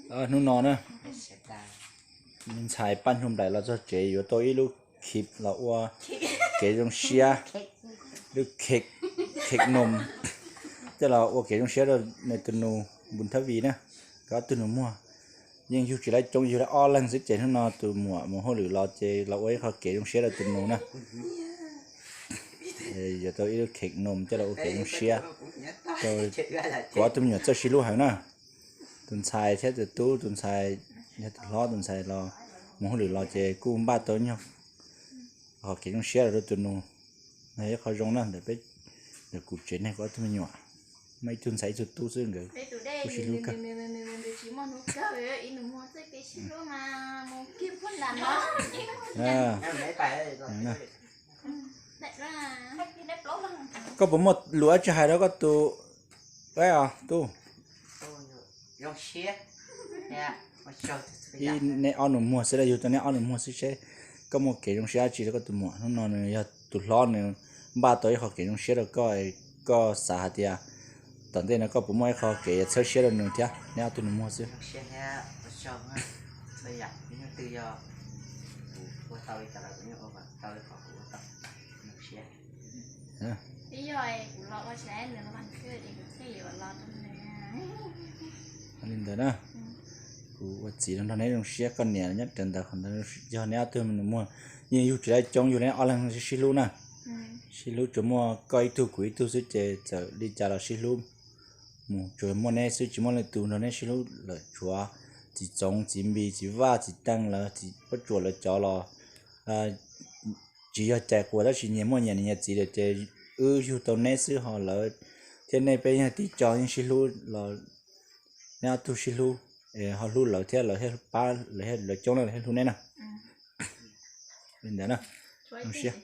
Hnub no na, ntxhais Paj Hnub Nplaim los txog tsev yuav tau ib lub khib los ua kev zoo siab, lub khib, khib num, coj los ua kev zoo siab rau nws tus nus Npus Thab Vis na, kom ob tug nus muag. Yeej yug tsis laib coob, yug laib ob leeg xwb ces hnub no tus muam mus hauj lwm los ces los ua ib qho kev zoo siab rau tus nus na. Yuav tau ib lub khib num coj los ua kev zoo siab rau kuv ob tug me nyuam txawj sib hlub heev na. Tus ntxhais thiab tus tub, tus ntxhais yog tus hlob, tus ntxhais los mus hauj lwm los ces kuj npaj tau nyuag qho kev zoo siab rau tus nus. No yog ib qho zoo na ntawm peb, ntawm kuv tsev neeg kuv ob tug me nyuam, muaj ib tug ntxhais ib tug tub xwb nkawd kuj sib hlub kawg. Koj puas muaj lus dab tsi hais rau koj tus, tub? Ib neb ob nus muag xwb, yug tau neb ob nus muag xwb seb koj muaj kev zoo siab dab tsi rau koj tus muam. Hnub no nws yog tus hlob, nws npaj tau ib qho kev zoo siab rau koj, koj xav hais tias tom ntej no koj puas muaj ib qho kev yuav txhawb siab rau nws thiab neb ob tug nus muag xwb. Li ntawd na, kuv ua txiv los nrog neb zoo siab, koj niam nyob raws ntawd qhov ntawd yog neb ob tug nus muag. Yeej yug tsis laib coob, yug neb ob leeg sib hlub na. Sib hlub tsuas muaj koj ib tug kuv ib tug xwb ces txawm li cas los sib hlub mus, tsuas muaj neb xwb tsis muaj leej twg nrog neb sib hlub lawm, tshuav txiv Txoov, txiv Npis, txiv Vaj, txiv Teej lawv, txiv Pob Tsuas lawv cov los tsis yog cais quas tab sis nyias muaj nyias niam nyias txiv lawm ces wb yug tau neb xwb ho lawv thiab nej peb yog tib co yeej sib hlub los neb ob tug sib hlub, ho hlub lawv thiab lawv thiaj pab, lawv coob na lawv thiaj hlub neb na. Li ntawd na, zoo siab.